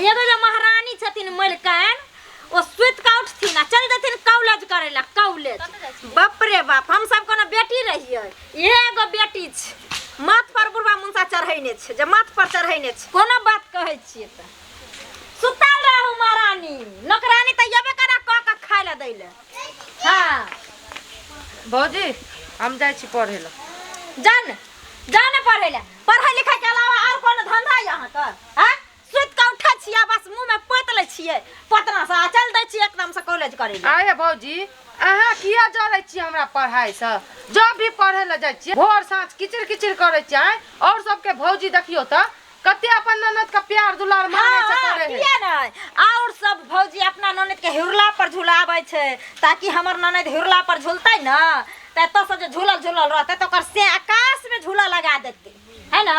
एगो जे महारानी छथिन मलिकाइन, ओ सुति कऽ उठथिन आ चलि जेथिन कॉलेज करै लए कॉलेज। बाप रे बाप, हम सब कोनो बेटी रहियै, इहे एगो बेटी छै, माथ पर बुढ़बा मुनसा चढ़ैने छै, जे माथ पर चढ़ैने छै। कोनो बात कहै छियै तऽ सुतल रहू महारानी, नौकरानी तऽ एबे करा कऽ कऽ खाय लए दै लए। हाँ भौजी, हम जाइ छी पढ़ै लए। जान जान पढ़ै लए। पढ़ै लिखै के अलावा आओर कोनो धंधा यऽ अहाँके? आँय, सुति कऽ उठै छियै, बस मुँहमे पोति लै छियै पोतना से आ चलि दै छियै एकदम से कॉलेज करै लए। आये भौजी, अहाँ किया जरै छियै हमरा पढ़ाइसँ? जब भी पढ़ै लए जाइ छियै भोर साँझ किचिर किचिर करै छियै। आँय, आओर सबके भौजी देखियौ तऽ कते अपन ननद के प्यार दुलार मानै छै, करे है। किया नहि, और सब भौजी अपना ननद के हिरला पर झुलाबै छै, ताकि हमर ननद हिरला पर झुलतै ने तऽ एतऽ से जे झूलल झूलल रहतै तऽ ओकर से आकाश में झूला लगा देतै, है ना?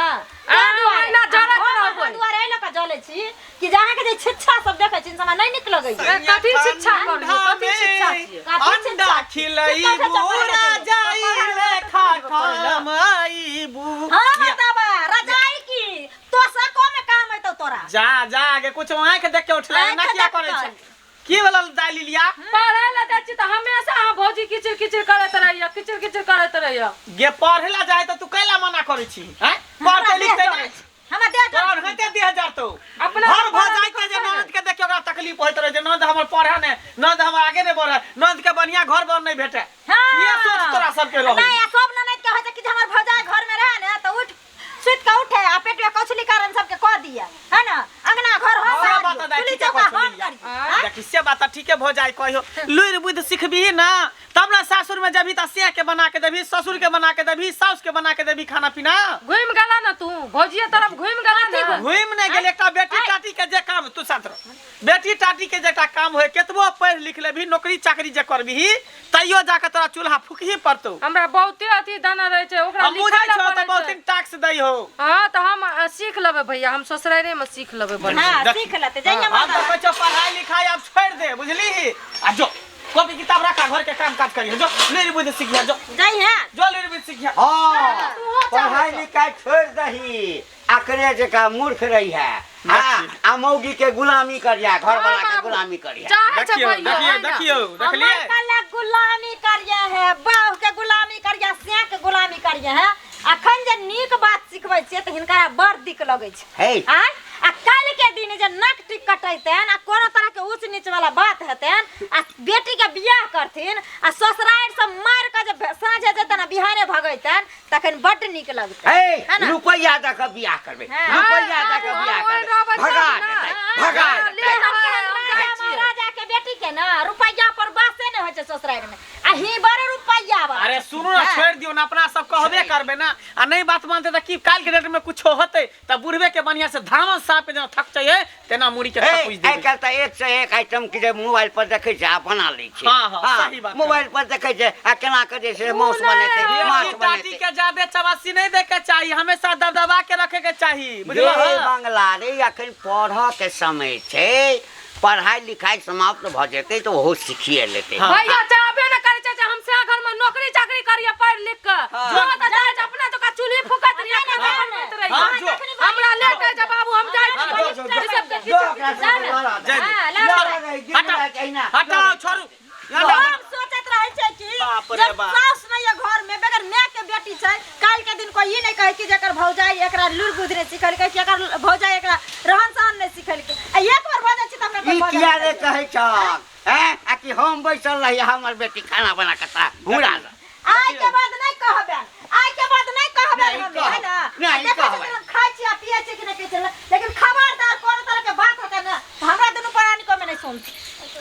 अहाँ ओहिना जरैत रहबै। ताहि दुआरे एहि लऽ कऽ जलै छी कि जे अहाँके जे शिक्षा सब देखै छी से हमरा नहि नीक लगैया। ए, कथी शिक्षा करलियै? कथी शिक्षा छियै? कथी अंडा शिक्षा? खिलैबू रजाई लेखा कमाईबू। हाँ बताबा, रजाई की तो सको में काम एतौ तोरा। जा जा के कुछ आंख देख के उठला आँखि ना किया देख करै कऽ। छै? की वाला दालि लिया? पढ़ै लए जाइ छी तऽ हमेशा अहाँ भौजी किचिर किचिर करैत रहैया, किचिर किचिर करैत रहैया। गे पढ़े ला जाय तऽ तू कैला मना करै छी? हैं, हमरा पढ़ते देह लिखते जरै नहि छै। हमरा देह जरै पढ़ होइते देह जरतौ। अपना घर भऽ पढ़ल जाय जे लिखल छै ननद के देखियो ओकरा तकलीफ होइत रहै जे ननद हमर पढ़े ने, ननद हमर आगे नहि बढ़े, ननद के बढ़िया घर बर नहि भेटे। हाँ। ये सोच तोरा सबके रहै। नहीं, आ सब ननद के होइ छै कि जे हमर भौजाई घर में रहे ने तऽ उठ सुति कऽ उठे आ पेट में कौछली कारण सबके कऽ दिया, है ना? अंगना घर हम से करियो, बात दाइ चूल्ही ठीके चौका कहै छौ हम लिलिया। करियो, आँय? देखी से बात ठीके भऽ जाय कहियो लुरि बुद्धि सिखबही ना तब ना सासुर में जबही तऽ सिया के बना के देबही, ससुर के बना के देबही, साउस के बना के देबही खाना पीना। घुमि गेला ना तू भौजिये तरफ घुमि गेला ना? घुमि नहि गेल, एकटा बेटी टाटी के जे काम, तू शांत रह, बेटी टाटी के जे एकटा काम होय, केतबो पढ़ि लिख लेबही, नौकरी चाकरी जे करबही तैयो जाके तोरा चूल्हा फूकही पड़तौ। हमरा बहुते अथी देने रहै छै ओकरा हम लिखै बुझै लए छौ तऽ पड़ै बहुत छै। दिन टैक्स दै हो। हाँ तऽ हम सीख लेबै भैया, हम ससुरारे में सीख लेबै बढ़िया। हाँ, देख। सीख लेतै, जइहे हम तऽ माता। कहै छौ पढ़ाई लिखाई आब छोड़ि दे, बुझलिही? आ जो कॉपी किताब रखा, घर के काम काज करिहे, जो लुरि बुद्धि सीखिहे, जो जइहे। जो लुरि बुद्धि सीखिहे। हाँ, तूहो चाहै पढ़ाई छौ। लिखाई छोड़ दही, अकरे जकाँ मूर्ख रही है। हाँ, आ मौगी के गुलामी करिया, घर वाला के बाबू। गुलामी करिया। चाहै छै देखियौ भैया, देखियौ है ना? देखियौ हमर देखलियै कला गुलामी करिए है, बाहु के गुलामी करिए, सिया के गुलामी करिए है। अखन जे नीक बात सिखबै छियै तऽ हिनकरा बड़ दिक लगै छै। हे। आँय, आ काल्हि के दिन जे नक टिक कटेतनि आ कोनो तरह के ऊँच नीच वाला बात हेतनि आ बेटी के बियाह करथिन आ ससुरारि से मारि कऽ जे साँझे जेतनि आ बिहाने भगैतनि तखन बड्ड नीक लगतै, हे, है ना? रुपैया दऽ कऽ बियाह करबै, हाँ। रुपैया दऽ कऽ हाँ, बियाह हाँ, करबै, रहबै तब भगा ना। देतै, हाँ, भगा हाँ, देतै। ले, हम हाँ, केहन हम राजा जाइ छियै। महाराजा के बेटी के ना रुपैया पर बासे नहि होइ छै ससुरारि में, आ ही बड़ रुपैया बा। अरे सुनू ना, हाँ। छोड़ि दियौ ना, अपना सब कहबे करबै ना आ नहि बात मानतै तऽ की काल्हि के डेट में कुछो होतै तऽ बुढ़बे के बढ़िया से धामन साँप के जेना थकचै है तेना मुड़ी के हे, थकुच आइ देबै। काल्हि तऽ एक से एक आइटम के जे मोबाइल पर देखै छै आ बना लै छै। हाँ, हाँ, सही बात। मोबाइल पर देखै छै आ केना के जे छै मांस नहि, बनेतै, ओ माछ बेटी टाटी बनेतै। के ज्यादे चबासी नहि दै के चाही, हमेशा दबदबा के रखे के चाही, बुझलह? रे बंगला रे, अखन पढ़ऽ के समय छै, पढ़ाई लिखाई समाप्त भऽ जेतै तऽ ओहो सीखिए लेतै। हाँ। भैया चाहबे ने करै छै जे हम से घर में नौकरी चाकरी करिए पढ़ लिख के। जो तऽ जाइ छै अपना जका चूल्ही फूकैत रहिए, खाना बनबैत रहिए। हाँ, जो। हमरा लेट होइ छै बाबू, हम जाइ हाँ, छी। जो, जो, ई सबके जो ओकरा किछु सबके जा लड़ा दे। जाय दे। हाँ, लड़ा लड़ा दे। दे, दिन हटाओ, राति अहिना। हटाओ, छोड़ू। यहाँ हम सोचैत रहै छै कि बाप रे जब बाप। सास नहि यऽ घर में, बगैर माय के बेटी छै, काल्हि के दिन कोई ई नहि कहै कि जेकर भौजाई एकरा लुरि बुद्धि नहि सिखेलकै, कि एकर भौजाई एकरा रहन सहन नहि सिखेलकै। आ एक बार भऽ जाइ छै तऽ हमरा कोई ई बजै किया नहि रे दैए। कहै छह हैं आ कि हम बैसल रही हमर बेटी खाना बना कऽ ता हुरा दे। आइ के बाद नहि कहबै, आइ के बाद नहि कहबै नहि हम, कहबै, है ना? नहि देखै कहबै। छियै हम खाइ छी आ पियै छी कि नहि पियै छी, लेकिन खबरदार कोनो तरह के बात होतै ने तऽ हमरा दुनू प्राणी को में नहि सुनथिन,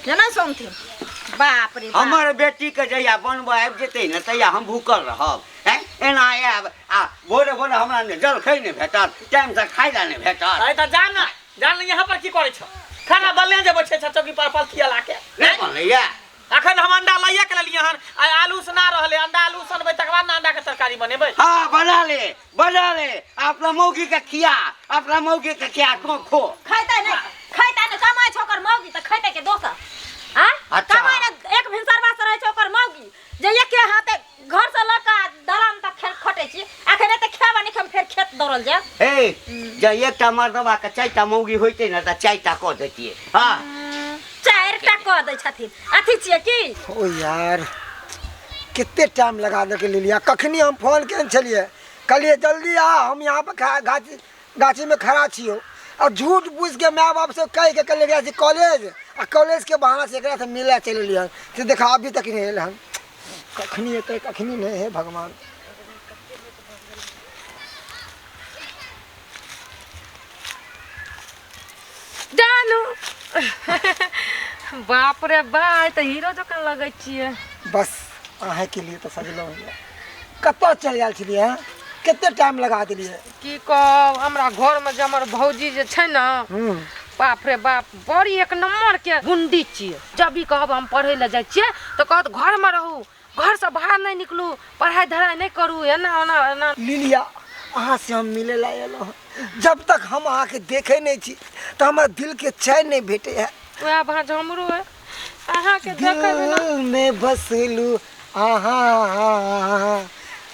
जे नहि सुनथिन। बाप रे बाप। हमर बेटी के जहिया बनबऽ आबि जेतै ने तहिया हम भूखल रहब। हैं, एना आयब आ भोरे भोरे हमरा ने जलखै नहि भेटत, टाइमसँ खाइ लए नहि भेटत। अरे तऽ जा ना, जा ना, यहाँ पर की करै छौ? खाना बनले जे बैठे छौ चौकी पर पलथिया लाके। नहि बनलैया? अखन हम अंडा लइए के लेलियै हन, आइ आलू उसना रहलै, अंडा आलू उसनबै तकर बाद ने अंडा के तरकारी बनेबै। हाँ, बना ले, बना ले, अपना मौगी के खिया, अपना मौगी के खिया, खो खो। खैतै नहि, खैतै नहि, कमाइ छौ ओकर मौगी तऽ खैतै के दोसर? आँय? अच्छा। कमाइ नहि, एक भिनसरवा से रहै छै ओकर मौगी, जे एके हाथे घर से लऽ कऽ दलान तक खटै छी, अखन एते खेबा नहि खेब फेर खेत दौड़ल जायब। हे जे एकटा मर्दबा के 4टा मौगी होइतै ने तऽ 4टा कऽ दैतियै। हँ 4टा कऽ दै छथिन। अथी छियै की? ओ यार कते टाइम लगा दे के लिलिया। कखनी हम फोन केने छलियै, कहलियै जल्दी आ, हम यहाँ पर गाछी में खड़ा छियौ। आ झूठ पूछ के my बाप से कह के कहले गया कॉलेज, आ कॉलेज के बहाना से एकरा से मिले चलि एलियै हन। से देखा अभी तक नहीं एल हन। कखनी एतै कखनी नहीं, हे भगवान। जानू बाप रे बा, तऽ हीरो जकाँ लगै छियै। बस अहें के लिए तो सजलहुँ हन। कतऽ चलि गेल छलियै हँ? कते टाइम लगा देलियै। की कहब, हमरा घरमे जे हमर भौजी जे छै ने, बाप रे बाप, बड़ी एक नंबर के गुंडी छियै। जब भी कहब हम पढ़ै लए जाइ छियै तऽ कहत घरमे रहू, घरसँ बाहर नहि निकलू, पढ़ाइ धराइ नहि करू, एना ओना एना। लिलिया, अहाँ से हम मिले ला एलहुँ हँ। जब तक हम अहाँके देखै नहि छी तऽ हमरा दिल के चैन नहि भेटै है। वएह भाँज हमरो है, अहाँके देखै बिना। दिल में बसलू आहा,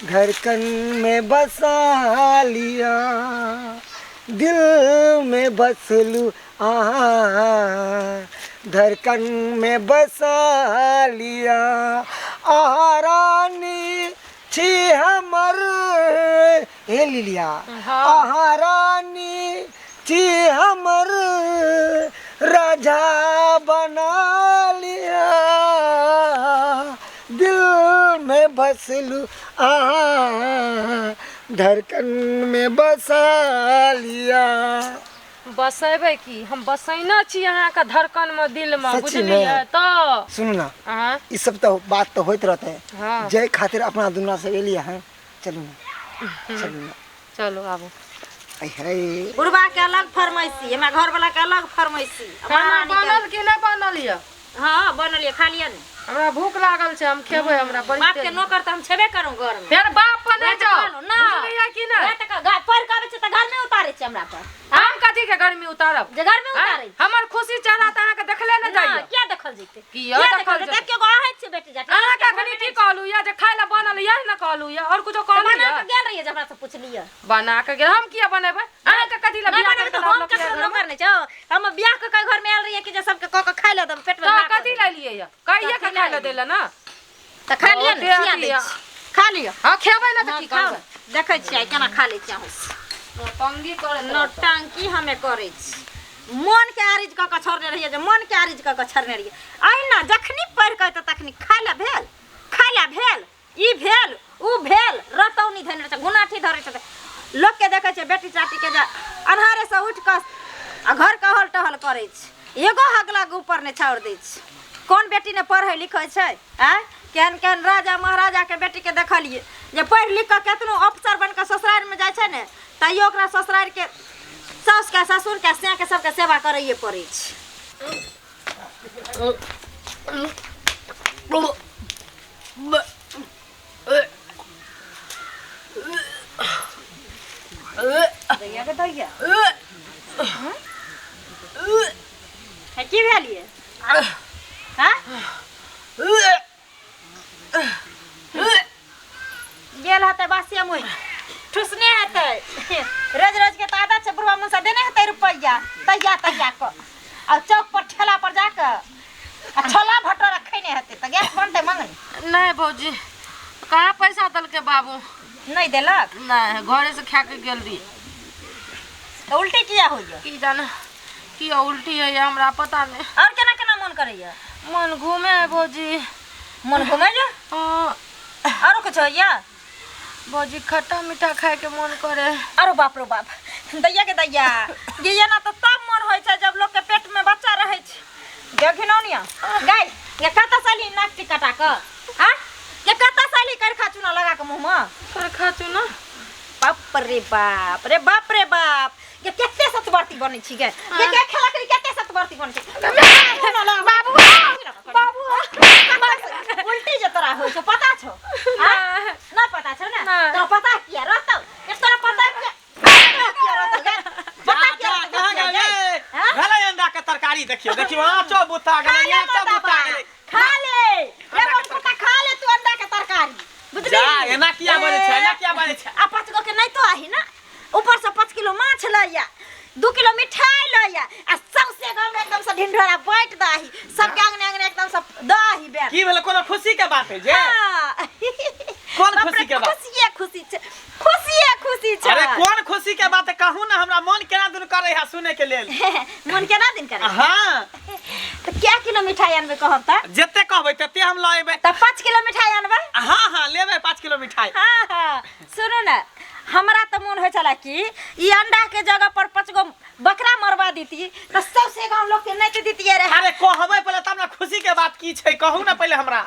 धड़कन में बसा लिया। दिल में बसलू आहा, धड़कन में बसा लिया। आहा रानी छी हमर, हे लिलिया। आहा रानी छी हमर, राजा बना लिया। दिल में बसलू आहा, धड़कन में बसा लिया। बसेबै की, हम बसैने छी अहाँके धड़कन में, दिल में, सच्ची बुझलियै में? तऽ। सुनू ना, अहाँ ई सब तो बात तो होइत रहते है। हाँ। जय खातिर अपना दुनिया से एलियै हैं। चलू ना, चलू ना। चलू आबू। आई है बुढ़बा के अलग फरमाइशी, हमरा घर वाला के अलग फरमाइशी। खाना महारानी के बनल कि नहि बनल यऽ? हाँ बनल यऽ, खा लिअ ने। हमरा भूख लागल छै, हम खेबै। हमरा बड़ी बाप के तेज। नौकर तऽ हम छेबे करू घर में। फेर बाप पर नहि वएह तऽ जाउ, कहलहुँ, ना। बुझलियै कि नहि? वएह तऽ पढ़ि कऽ आबै छै तऽ घर में उतारै छै हमरा पर। हम कथी के गर्मी उतारब? जे घर में उतारै। हमर खुशी चेहरा तऽ अहाँके देखले नहि ना, जाइए। किया देखल जैतै? किया किया देखल देखल जैतै? जैतै? एके गो अहै छियै बेटी जाति। अहाँके अहाँके अखनी की कहलहुँ यऽ जे खाय लए बनल यऽ ने कहलहुँ यऽ, आओर कुछो कहलहुँ बना यऽ? कऽ गेल रहियै जे हमरा से पुछलियै। बना कऽ गेल, हम किया बनेबै? अहाँके कथी लए नहि बियाह बनेबै कऽ तऽ हम लाबलक यऽ ककरो घरमे? नौकर नहि छौ। हम बियाह कऽ के घर में आयल रहियै कि जे सबके कऽ कऽ खाय लए देब, पेट में तऽ धरा कऽ कथी देब। लए लियै यऽ? कहिये के कथी खाय लए लए देलऽ ने? तऽ खा लिअ ने, बहुते खिया अथी दै यऽ। छी। खा लिअ। हँ खेबै ने तऽ हँ, की खाउ। करबै? देखै छियै केना खा लै छी अहूँ। नौटंकी करै नौटंकी हमे करै छी। मन के आरिज कऽ कऽ छोड़ने रहियै, जे मन के आरिज कऽ कऽ छोड़ने रहियै। अहिना जखनी पढ़ि कऽ एतै तखनी खाय लए भेल, खाय लए भेल, ई भेल, ऊ भेल, रतौनी धयने रहै छै, गुनाठी धरै छै। लोकके देखै छियै बेटी चाटीके जे अन्हारे से उठि कऽ आ घर के अहल टहल करै छै, एगो हगला के ऊपर नहि छाउर दै छै। कोन बेटी ने पढ़ै लिखै छै? आँय, केहन केहन राजा महाराजा के बेटी के देखलियै जे पढ़ि लिख कऽ केतनो अफसर बनि कऽ ससुरारिमे जाइ छै ने, तैयो ओकरा ससुरारि के साउस के ससुर के सैं के सबके सेवा करैए पड़ै छै। दैया के दैया। हे की भेलियै? हाँ? गेल हेतै बासिया मुइ ठुसने हेतै। रोज रोज के तऽ आदत छै, बुढ़वा मुँह से देने हेतै रुपैआ तैया तैया कऽ, आ चौक पर ठेला पर जाकऽ आ छोला भटोरा खैने हेतै तऽ गैस बनतै मंगनी। नहि भौजी, कहाँ पैसा देलकै बाबू? नहि देलक? नहि, घरे से खा के गेल रही। तऽ उल्टी किया होइया? की जाने किया उल्टी होइया, हमरा पता नहि। आओर केना केना मन करैया? मन घूमे है भौजी। मन घूमे या? हाँ। आरो कुछ होइया? भौजी खट्टा मीठा खाय के मन करे। अरे बाप रे बाप, दैया के दैया, ये एना तऽ तब मन होइ छै जब लोक के पेट में बच्चा रहै छै। देखिनौनिया गाय, ये कतऽ साली नाक टिका कटा कऽ? हाँ, ये कतऽ साली करखा चूना लगा कऽ मुँह में? करखा चूना? बाप रे बाप रे बाप रे बाप, ये कते सतवर्ती बनै छी गे? ये के खेला करी कते सतवर्ती बनै छी? बाबू बाबू उल्टी जे तोरा होइ छौ पता छौ? हाँ? ना पता छौ ने? ना। तोरा पता किया रहतौ? ये तोरा पता किया? पता किया रहतौ गे? पता किया जा, रहतौ कहाँ गे? गेलै? हाँ? भेलै अंडा के तरकारी। देखियौ देखियौ, आँचो बुता खा गेलै, ले आँचो मर्दबा, बुता गेलै। खा ले रे बटपुटा, खा ले तू अंडा के तरकारी, बुझली? जा, एना किया बजै छै, एना किया बजै छै? आ 5 गो के नहि तो आही ना, ऊपर से 5 किलो माछ लैया, 2 किलो मिठाई लैया आ सौंसे गाँव में एकदम से ढिंढोरा बांट दही, सबके आंगने आंगने एकदम से दही बेर। की भेलै? कोनो खुशी के बात है जे? हाँ। कोन बाप रे, खुशी के बात? खुशिये खुशी छै, खुशिये खुशी छै। अरे कोन खुशी के बात है कहू ना, हमरा मन केना दिन करे है सुने के लेल। मन केना दिन करे? हाँ। तो क्या किलो मिठाई अनबे कहब त? जते कहबै तते हम लऽ एबै। त 5 किलो मिठाई अनबै? हाँ हाँ लेबै 5 किलो मिठाई। हाँ हाँ सुनू ना, हमरा त मन होइ छला कि ई अंडा के जगह पर 5 गो बकरा मरवा दीती त सबसे गांव लोग के नहीं दीतिए रे। अरे कहबै पहिले तब ना, खुशी के बात की छै कहू ना पहिले हमरा।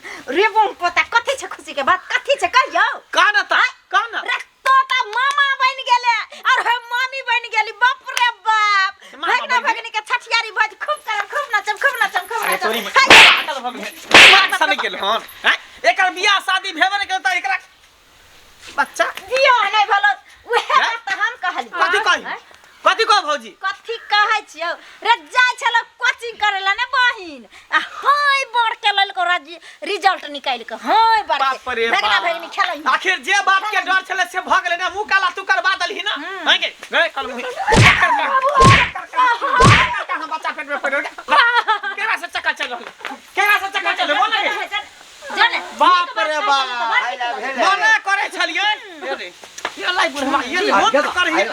रे बम पोता कथी छै खुशी के बात, कथी छै कहियौ? कह ना त, कह ना। रे तोता मामा बन गेले और हम मामी बन गेली। बाप रे बाप, मामा भगना बन गेली? भगनी के छठियारी भोज खूब करब, खूब नाचब, खूब नाचब, खूब अरे नाचब। तोरी हाय। पागल भऽ गेलै, दिमाग से निकल हन हैं? एकर बियाह शादी भेबे नहि केलै त एकरा बच्चा बियाह नहि भेलो उहे हैं? बात त हम कहली। कथी कही? हैं? कथी कह भौजी? कथी कहै छियौ रे? जाइ छलो कोचिंग करे ला ने बहिन, आ हाय बड़ के ललको राजी रिजल्ट निकालि के हाय बड़ बाप के रे भगना बाप। भगनी खेलै। आखिर जे बात के डर छलै से भऽ गेलै ना, मुँह काला तू करबा देलही ना। हैं गे? गए कल मुँह। एकर कहाँ बच्चा पेट में पड़ि गेल? केकरा से चक्कर चल रहल? केकरा से चक्कर चल रहल? बोल ना गे। जने बाप रे बाप। आइला भेलै। मना करे छलियै। ये रे, ये लाई बुढ़वा, ये ले, मोन तऽ करही।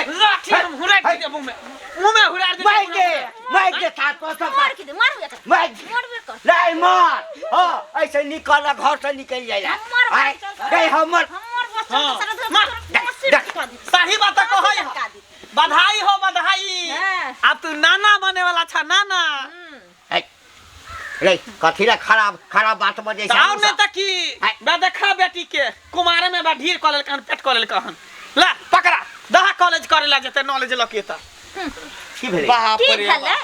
लाठी हम हुरारि दियै मुँह में। मुँह में हुरारि दियै। माइक के, माइक के साथ कसम। मार के दे, मारू एकरा। माइक। मारबे कर। नहीं मार, हाँ ऐसे निकल घर से निकल जाए। हमर आय, बच्चा गई हमर। हमर बच्चा हाँ। के मार। सारा देख, सही बात कहै लटका दी। बधाई हो बधाई। हाँ। अब तू नाना बने वाला छा नाना। है, रे कथी ला खराब खराब बात बजै छै? और नहीं त की हाय। बा देखा बेटी के कुमारे में बा ढीर कऽ लेलकहन, पेट कऽ लेलकहन। ला पकड़ा दहा कॉलेज करे ला जेते नॉलेज लके त। की भेलै? बाप की रे बाप। भेलै?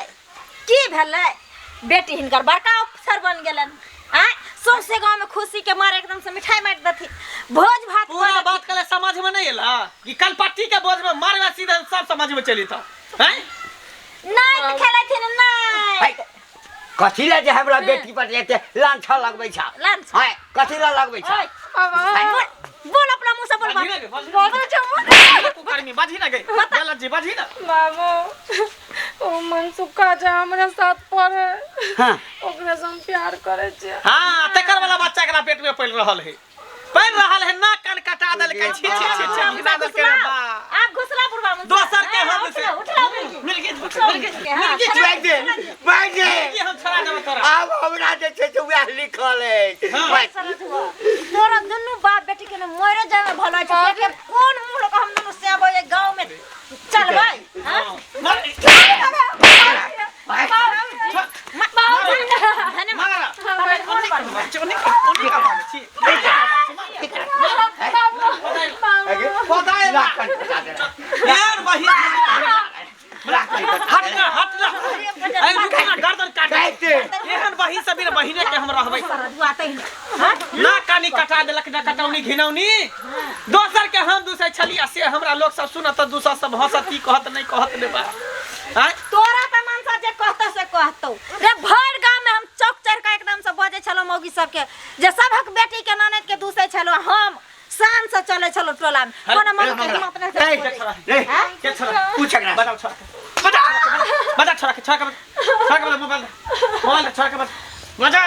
की भेलै? बेटी हिनकर बड़का अफसर बन गेलन। आँय, सौंसे गाँव में खुशी के मारे एकदम से मिठाई बांटि देथिन, भोज भात पूरा कऽ देथिन। बात कले समझ में नहीं एला कि कलपट्टी के बोझ में मारवा सीधा सब समझ में चली था हैं? नाइट खेलैथिन है, नाइट। कथी ला जे हमरा बेटी पर एते लांछा लगबै छ? लांछा। है, कथी ला लगबै छ? ओए, बोल बोल अपना मुंह से बोल। बाजी ना गे, बाजी ना। बाबू जमुना। कुकर्मी बाजी ना गे, गलत जी बाजी ना। बाबू ओ मनसुखा जे हमरा साथ पढ़े, हाँ। ओकरा से हम प्यार करे छियै। हाँ तकर वाला बच्चा एकरा पेट में पल रहल है, पल रहल है, नाक कान कटा देलकै। छी छी छी छी, घिना देलकै रे बा। आप घुसला बुढ़वा मुंह से। दोसर के हाँ, हम से। उठला, उठला मिलगी। मिल गई, उठला मिल गई, मिलगी, हाँ, मिल गई। छड़ा मारि दे, मारि दे। मिल गई, हम छोड़ा देबो तोरा। आब हमरा जे छै से वएह लिखल अछि। हाँ। मारि। तोरा दुनू बाप बेटी के ने मरे जाय में भला छै। के कोन मुंह लऽ कऽ हम दुनू सेब ओइ गाँव में चलबै? हाँ? मार, धने मार। ओने ओने का भागे छी। पदाए लाख कान कटा देला। यार वही लाख कान कटा हट ना, हट ना। अरे रुक ना, गर्दन काट। काटि दे। एहन बही से बिना बहिने के हम रहबै ना। कानी कटा देलक ना, कटौनी घिनौनी। दोसर के हम दूसरे छलिया से हमरा लोग सब सुनत त दूसर सब हंसत, की कहत नहीं कहत ने बा आँय? तोरा त मनसा जे कहतो से कहतो रे। भरि गाँव में हम चौक चढ़ के एकदम से बजै छलहुँ मौगी सबके जे सबक बेटी के ननद के दूसै छलहुँ। हम शान से चलै छलहुँ टोला में, कोनो मौगी के हिम्मत नहि ए, छलै। के छोड़ा? रे, के छोड़ा? पूछ एकरा। बताओ छोड़ा के, बता बता, छोड़ा के, छोड़ा के, छोड़ा के, मोबाइल दे, मोबाइल दे, छोड़ा के, बता बजा।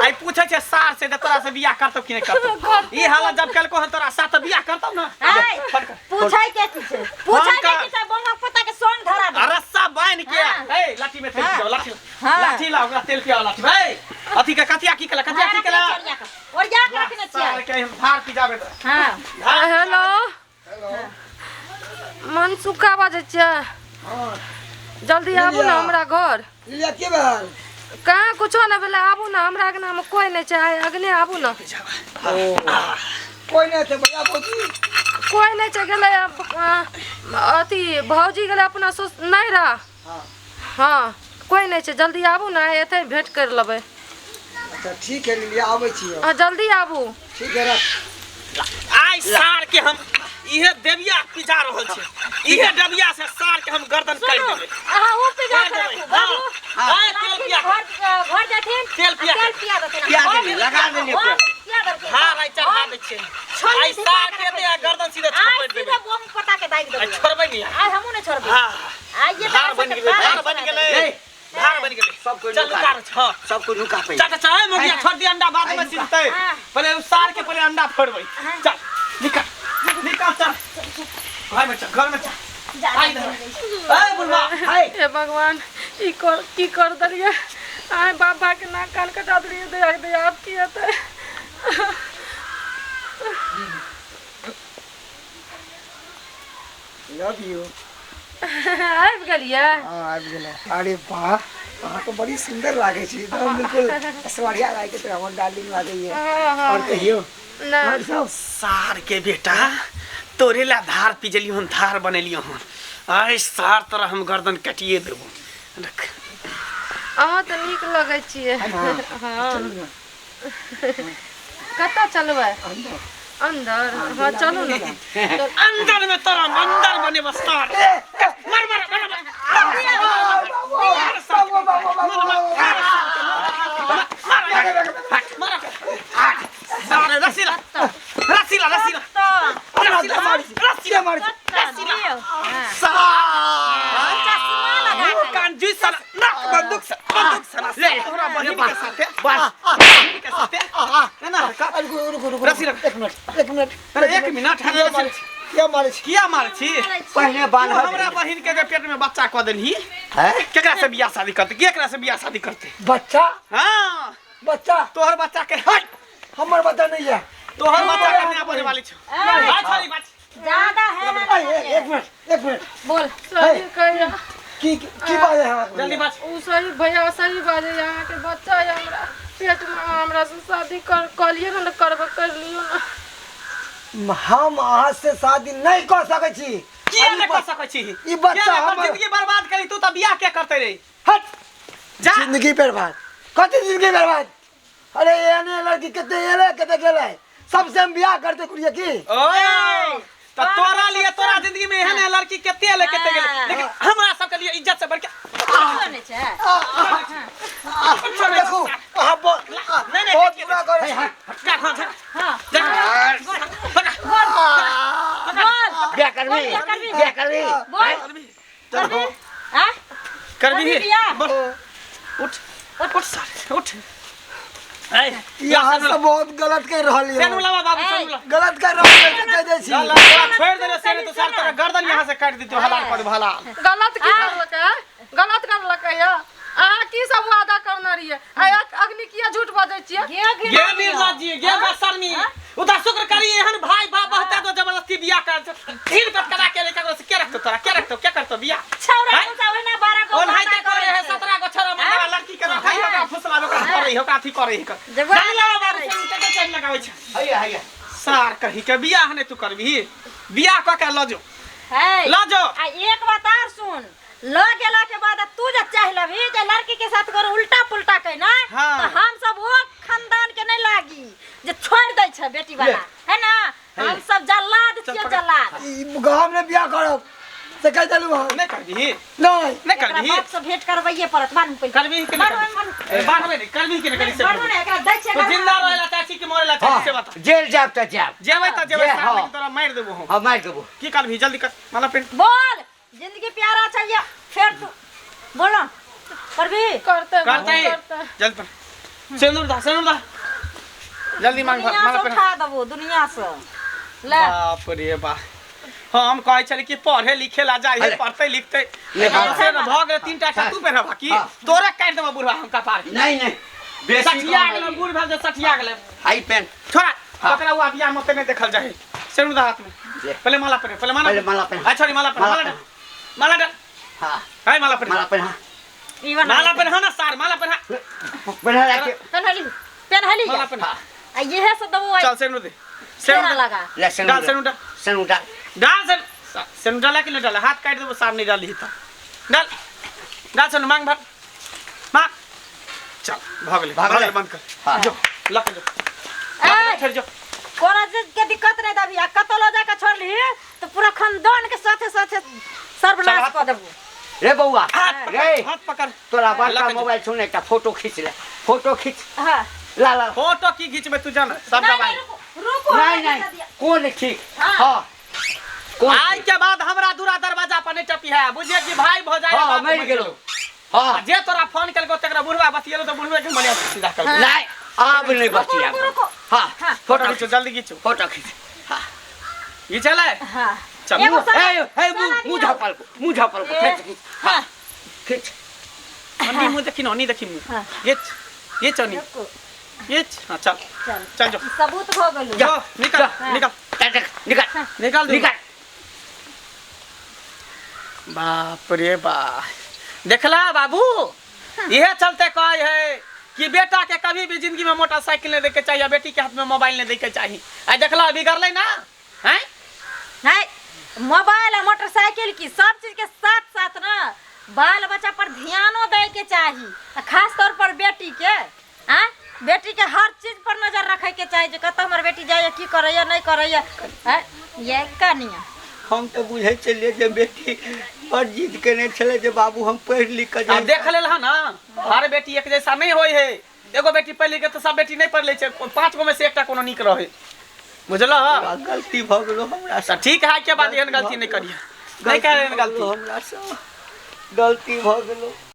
आई पूछे छे सार से जे तोरा से बियाह करतौ कि नहीं करतौ। ई हालत जब कल को हम तोरा साथ बियाह करतौ ना। आय, फोन कर। पूछै के की छै? पूछै के कर। की छै? बंगक पोता के सोन धरा दे। आ रस्सा बान्हि के हाँ। ए लाठी में तेल हाँ। पियाओ लाठी। हाँ। लाठी लाओ, ओकरा तेल पियाओ लाठी भाई। अथी के कथिया की केला, कथिया की केला? ओरिया के रखने छियै। सार के हम धार पिजाबे दे। हाँ। धार। हेलो, मनसुखा बाजै छियै? जल्दी आबू ने हमरा घर। लिलिया, के भेल? कहाँ कुछो नहि भेलै, आबू ने हमरा अङ्गनामे कोइ नहि छै, आइ अगने आबू ने। कोइ नहि छै भैया भौजी? कोइ नहि छै, गेलै अथी भौजी गेलै अपना ससुर नैहरा। हाँ कोइ नहि छै, जल्दी आबू ने, आइ एतै भेंट करि लेबै। अच्छा ठीक है लिलिया, आबै छी हम। हाँ जल्दी आबू। ठीक है, रख। आइ सार के हम इहे देबिया पिजा रहल छै, इहे देबिया से सार के हम गर्दन काटि सुनू, देबै। अहाँ ओ पिजा काटि के देबै। राखू बाबू। हाँ। आइ तेल लाठी पिया घर घर जाथिन तेल पिया आ तेल पिया देथिन। पिया देलियै, लगा देलियै हम पूरा। पिया देलखिन। धार आइ चढ़ा दै छियै। छोड़नी आई सार के दे आ गर्दन सीधे आइ छपट सीधे देबै। बोम पता के दागि आई देबै। छोड़बै नहीं। आइ हमहूँ नहि छोड़बै। हाँ। आइ ये धार बन गेलै, धार बन गेलै, धार बन गेलै। सब कोइ चल नुका उतार छ। सब कोइ नुका पे। चल चल मुखिया छोड़ दिया अंडा, बाद में सिलतै। हाँ। पहले उ सार के पहले अंडा फोड़बै। चल निकल निकल, चल घर में चल, घर में चल। आई इधर। ए बुढ़वा, हाय हे भगवान, ई कर की कर देलियै? आय बाबा के नाक कान कटा देलियै, दया दया आब की हेतै? Love you. आबि गेलियै? हाँ आबि गेलै। अरे वाह, अहाँ तो बड़ी सुंदर लागै छी एकदम, बिल्कुल ऐश्वर्या राय के तरह हमर डार्लिंग लागैए। और कहियो ना और सब? सार के बेटा, तोरे ला धार पिजलियो हन, धार बनेलियो हन। आइ सार तोरा हम गर्दन काटिए देबो। रख। अहाँ तऽ नीक लगै छियै। हाँ। हाँ। चलू ने। कतऽ चलबै? अंदर। अंदर? हाँ चलू ने। अंदर में तोरा अंदर बने बस सार। मर मर मर मर। बाबू बाबू बाबू मर सार, रसीला रसीला रसीला रसीला रसीला मार। सार चश्मा लगा मुंह के। कान जुई साला, नाक बंदूक से बंदूक से ना ले, तोरा बहिन के साथे, बस। बहिन के साथे ना ना हरकत। रुको रुको रुको, रस्सी रख। एक मिनट एक मिनट। अरे एक मिनट, किया मारै छी? किया मारै छी? किया मार छी? पहले तू बान्ह हमरा बहिन के जे पेट में बच्चा कऽ देलही, हैं? केकरा से बियाह शादी करते? केकरा से बियाह शादी करते? बच्चा? हाँ बच्चा? तोहर बच्चा के हट। हमर बच्चा नहीं है। तोहर बच्चा के नया बने वाली छौ। बात छोड़ी बात। ज्यादा है ना। ए, एक मिनट एक मिनट। बोल। सही कहिया। की की बात है अहाँके? जल्दी बात। ओ सही भैया, सही बाजै अहाँके बच्चा यऽ हमरा पेटमे, अहाँ हमरा से शादी कर कहलियै ने, करबे कर लियौ ने। हम अहाँ से शादी नहीं कर सकै छी। किया नहि कर सकै छी? ई बच्चा किया नहि? हमर- जिंदगी बर्बाद करी तू तऽ बियाह के करते रे? हट जा। जिंदगी बर्बाद? कथी जिंदगी बर्बाद? अरे एहने लड़की कते एलै कते गेलै, सबसे हम बियाह करते कुड़िया की। ओ तऽ तोरा लिए तोरा जिंदगी में एहन एहन लड़की कते एलै कते गेलै, लेकिन हमरा सबके लिए इज्जत से बढ़ के किछो नहि छै। कुछो नहि। देखू अहाँ बहुत नहीं, नहीं, बहुत बुरा करै छी। जा, हाँ, जा। हाँ। जा। बोल। बियाह करबी? बियाह करबी? बियाह करबी? बोल। करबी? आँ? करबी? करबी बियाह? बोल। उठ उठ सारे उठ। ए ई अहाँ सब बहुत गलत कर रहल सेनु यऽ। लावा बाबू, सेनु लावा। गलत कर रहल यऽ से कहि दै छी। चल तोरा छोड़ देले से नहीं तो सार तोरा गर्दन यहाँ से काट देतो, हलाल कर देबो, हलाल। गलत की करलकै? गलत करलकै यऽ? अहाँ की सब वादा करने रहियै? आइ अग्नि किया झूठ बजै छियै? गे गे। गे निर्लज्ज जी, गे बेशर्मी, उधर शुक्र करी एहन भाई बाप बहता तो जबरदस्ती बियाह कर फिर कत करा के ले, ककरो से के रखतो तोरा, के रखतो, के करतो बियाह? छौड़ा हैं? कुचा ओहिना 12 गो ओनाहिते वादा करे है करै छै। 17 गो छोरा मरदा लड़की के रखै है, ओकरा फुसलावे, ओकरा करै है, ओकरा अथी करै है। जब जानी लावा बाबू, करै से के चैन लगाबै छै। हैया हैया। सार कही के बियाह नै तू करबी, बियाह क के ल जो। है। ल जो। आ एक बात आर सुन, ल गेला के बाद तू जे चाह लेबही जे लड़की के साथ कर उल्टा पुल्टा कहना, हाँ। तो हम सब वो खानदान के नहीं लागी जे छोड़ दै छै बेटी वाला, है ना? हम सब जल्लाद चल छियै, पकड़। जल्लाद। ई गाँव में बियाह करब से कहि देलहुँ हम। नै करबी? नहीं। नै एकरा करबी? बाप से भेंट करबैये पड़त। बान्हू पहिले। करबी कि नै? बान्हू, बान्हू। करबी? बान्हबै नै, करबी कि नै करबी से? बान्हू ने, एकरा दै छियै तू एकरा। जिंदा रहेला चाची कि मरेला चाची, से बता। जेल जाब तऽ जाब। जेबै तऽ जेबै जे, सार, हाँ। लेकिन तोरा मारि देबो हम। हाँ मारि देबो। की करबी? जल्दी कर, माला पेन। बोल, जिंदगी प्यारा चाहिए फिर तू बोलो करबी? करतै। करतै? करतै। जल्दी पर सिंदूर दा, सिंदूर दा जल्दी, मांग भर दुनिया माला से पेन। उठा देबो दुनिया से ले। बाप रे बा, हम कहै छली कि पढ़े लिखे ला जाइ है, अरे। पढ़ते लिखते ले बाबा। से न भऽ गेलै। तीन टा तू पेनहबा की हाँ। तोरे काटि देबो बुढ़वा हम कपार। नहीं नहीं, बेसी सठिया गेलै बूढ़ भेल जे सठिया गेलै। हाई पेन। छोड़ा। हाँ। ओकरा ओ बियाह में नहि देखल जाइ। सिंदूर दा हाथ में। ले। पहले माला पहने, पहले माला। पहले माला पहन। आ छोड़ी, माला पहन। माला माला डाल, माला डाल। हाँ। हाय माला पहन। माला पेन। हाँ। ई बना। माला पहन ना सार, माला पहन। पेन राखे। पेनहली पेनहली। माला पहन। आ इहे से देबो चल सिंदूर दे, फेरा सिंदूर दे। लगा। ले सिंदूर। डाल सिंदूर डाल। सिंदूर डाल। डाल सिंदूर, सिंदूर डाला कि नहीं डाला? हाथ काट देबो सार नहीं डाली त। डाल डाल सिंदूर, मांग भर मांग। चल भऽ गेलै। भऽ भऽ गेलै। गेलै। बंद कर। हाँ। जो लऽ के जो, ए, छोड़ जो। कोनो चीज के दिक्कत नहीं दबी, आ कतौ लऽ जाके छोड़ली तो पूरा खानदान के साथे साथे सर्वनाश चल, कऽ देबो। रे बौआ। हाथ रे। पकड़, हाथ पकड़। तोरा बड़का लऽ के जो। मोबाइल छौ ने, एकटा फोटो खींच ले, फोटो खींच। हाँ। ला ला। फोटो की घिचबै तू जान सबटा नहीं, बाई नहीं, रुको रुको नहीं नहीं कोन ठीक हाँ कोन आइ के बाद हमरा दूरा दरवाजा पर नहीं टपी है बुझिए कि भाई भौजाई हाँ बात मरि बनि गेलो गेलौ। हाँ जे तोरा फोन केलको तकरा बुढ़वा बतियेलो तऽ बुढ़वे के मने सीधा कर नहीं आब नहीं बतिया रुको, रुको। हाँ हाँ। फोटो फोटो खींचो जल्दी खींचो फोटो खींच हाँ घिचलै हाँ चल। एगो ए ए साला मुँह झापल को मुँह झापल को ए। खींच खींच हाँ खींच अन्नी मुँह देखी न अन्नी देखी मुँह हाँ। ये ये चनी रुको ये हाँ चल चल चल जो ई सबूत हो गेलो जो निकल जा। निकल चल चल निकल निकाल दे निकल बाप रे बा देखला बाबू इहे चलते कहे है कि बेटा के कभी भी जिंदगी में मोटरसाइकिल नहीं देके चाहिए बेटी के हाथ में मोबाइल नहीं देके चाहिए आ देखला बिगड़लै ना हैं नहीं मोबाइल आ मोटरसाइकिल की सब चीज के साथ साथ ना बाल बच्चा पर ध्यानो दे के चाही आ खास तौर पर बेटी के आ बेटी के हर चीज पर नजर रखे के चाही जे कतऽ हमर बेटी जाइए की करैया नहीं करैया हैं ये कनिया हम तऽ बुझै छलियै जे बेटी बड़ जिद केने छलै जे बाबू हम पढ़ि लिख कऽ आ जाय देख लेल हा ना हर बेटी एक जैसा नहीं होय है एगो बेटी पढ़ लिख के तो सब बेटी नहीं पढ़ ले छै पांच गो में से एकटा कोनो नीक रहे बुझल गलती भऽ गेलो हमरा तऽ ठीक है के बाद एहन गलती नहीं करिए नहीं करे एहन गलती हमरा से गलती भऽ गेलो।